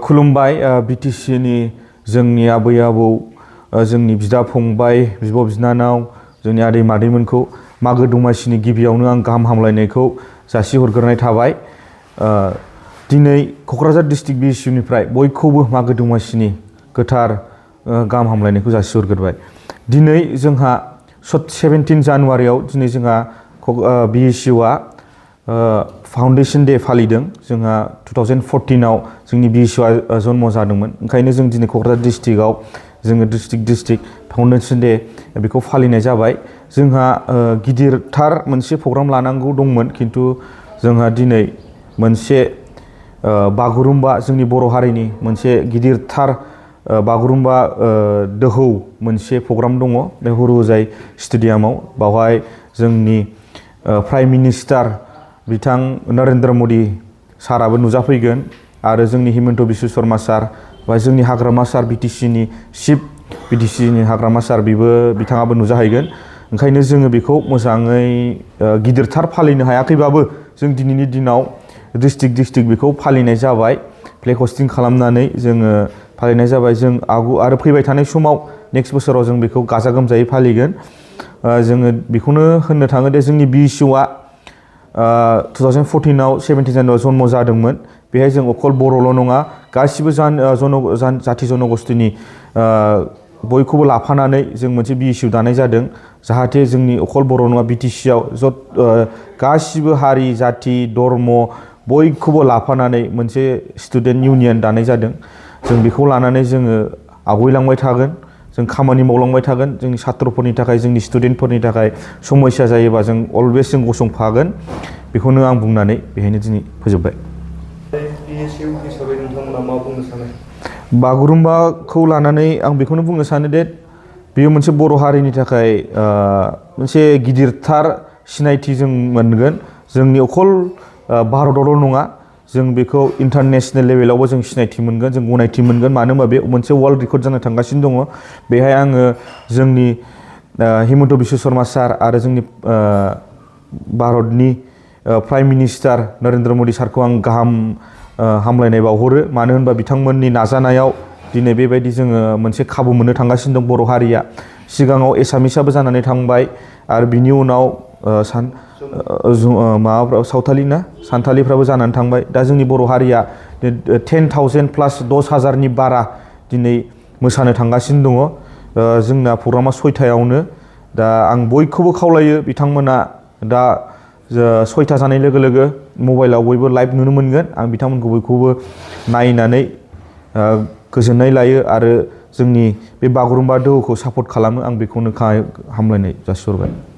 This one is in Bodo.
खुलुमबाय BTC नि जोंनि आबै आबौ जोंनि बिदा फंबाय बिब' बिनानाव जोंनि आदै मादैमोनखौ मागो दमासिनि गिबियावनो आं गाहाम हामलायनायखौ जासिहरग्रोनाय थाबाय। दिनै क'क्राझार डिस्ट्रिक्ट BTC निफ्राय बयखौबो मागो दमासिनि गोथार गाहाम हामलायनायखौ जासिहरग्रोबाय। दिनै जोंहा 17 जानुवारियाव दिनै जोंहा BTC आ फाउन्डेसन डे फालिदों। जोंहा 2014 आव जोंनि BTC आ जन्म जादोंमोन। ओंखायनो जों दिनै क'क्राझार डिस्ट्रिक्टआव जोङो डिस्ट्रिक्ट फाउन्डेसन डे बेखौ फालिनाय जाबाय। जोंहा गिदिरथार मोनसे प्रग्राम लानांगौ दंमोन, खिन्थु जोंहा दिनै मोनसे बागुरुम्बा जोंनि बर' हारिनि मोनसे गिदिरथार बागुरुम्बा दोहौ मोनसे प्रग्राम दङ बे हुरुजाय स्टेडियामाव। बावहाय जोंनि प्राइम मिनिस्टार बिथां नरेन्द्र मदि साराबो नुजाफैगोन आरो जोंनि हिमन्त बिश्व शर्मा सार बा जोंनि हाग्रामा सार BTC नि चिफ BTC नि हाग्रामा सार बिथाङाबो नुजाहैगोन। ओंखायनो जोङो बेखौ मोजाङै गिदिरथार फालिनो हायाखैबाबो जों दिनैनि दिनाव डिस्ट्रिक्ट बेखौ फालिनाय जाबाय। फ्लेग हस्टिं खालामनानै जोङो फालिनाय जाबाय। जों आरो फैबाय थानाय समाव नेक्स्ट बोसोराव जों बेखौ गाजा गोमजायै फालिगोन। जोङो बेखौनो होननो थाङो दे जोंनि BTC आ 2014 आव 17 जानुवारियाव जन्म जादोंमोन। बेहाय जों अकल बर'ल' नङा, गासिबो जाथि जनगोष्ठीनि बयखौबो लाफानानै जों मोनसे BTC दानाय जादों। जाहाथे जोंनि अकल बर' नङा, BTC आव गासिबो हारि जाथि धर्म बयखौबो लाफानानै मोनसे स्टुडेन्ट इउनियन दानाय जादों। जों बेखौ लानानै जोङो आवगायलांबाय थागोन, जों खामानि मावलांबाय थागोन। जोंनि सात्रफोरनि थाखाय, जोंनि स्टुडेन्टफोरनि थाखाय समस्या जायोबा जों अलवेज जों गसंफागोन। बेखौनो आं बुंनानै बेहायनो दिनै फोजोबबाय। बागुरुम्बाखौ लानानै आं बेखौनो बुंनो सानो दे बेयो मोनसे बर' हारिनि थाखाय मोनसे गिदिरथार सिनायथि जों मोनगोन। जोंनि अकल भारतावल' नङा, जों बेखौ इन्टारनेसनेल लेभेलावबो जों सिनायथि मोनगोन, जों गनायथि मोनगोन। मानो होनबा बे मोनसे वर्ल्ड रेकर्ड जानो थांगासिनो दङ। बेहाय आङो जोंनि हिमन्त बिश्व शर्मा सार आरो जोंनि भारतनि प्राइम मिनिस्टार नरेन्द्र मदि सारखौ आं गाहाम हामलायनाय बावहरो। मानो होनबा बिथांमोननि नाजानायाव दिनै बेबायदि जोङो मोनसे खाबु मोननो थांगासिनो दं। बर' हारिया सिगाङाव एसामिसाबो जानानै थांबाय आरो बिनि उनाव सानथालिफ्राबो जानानै थांबाय। दा जोंनि बर' हारिया 10,000 प्लास 10,000नि बारा दिनै मोसानो थांगासिनो दङ। जोंना प्रग्रामा 6टायावनो। दा आं बयखौबो खावलायो, बिथांमोना दा 6टा जानाय लोगो लोगो मबाइलाव बयबो लाइभ नुनो मोनगोन। आं बिथांमोनखौ बयखौबो नायनानै गोजोननाय लायो आरो जोंनि बे बागुरुम्बा दोहौखौ सापर्ट खालामो। आं बेखौनो हामलायनाय जासिहरबाय।